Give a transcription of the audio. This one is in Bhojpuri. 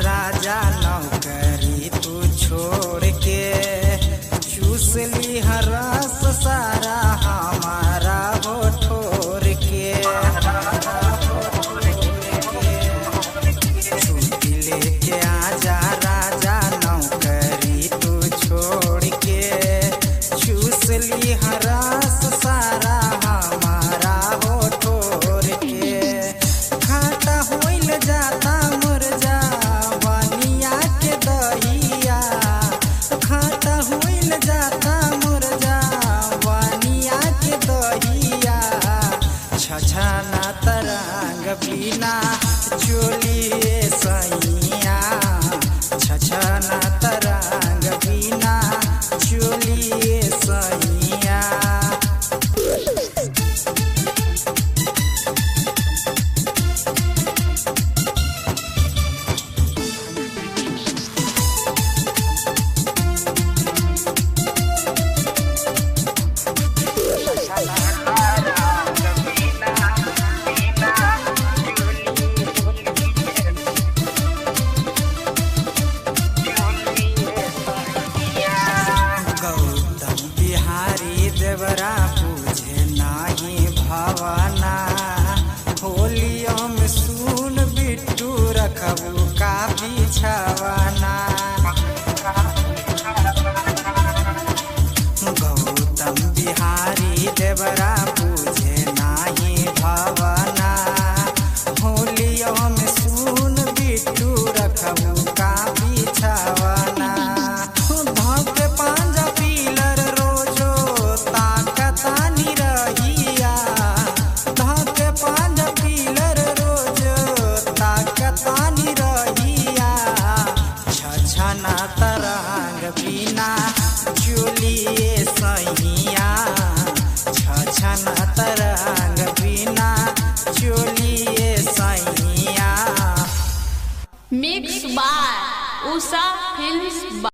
राजा नौकरी तू छोड़ के, चूस ली रस सारा हमारा हो ठोर के। छुट्टी लेके आजा राजा नौकरी तू छोड़ के, चूस ली रस सारा हमारा हो ठोर के। घाटा होइल जाता मोर जावनिया के दहिया, घाटा होइल जाता मोर जावनिया के दहिया। छछना तरंग बिना चोलिए सैया, छछना तरंग बिना चोलिए सैया। गौतम बिहारी देवरा पूजे नाही भवना, होलियों में सुन बिट्टू रखबू का बिछावा।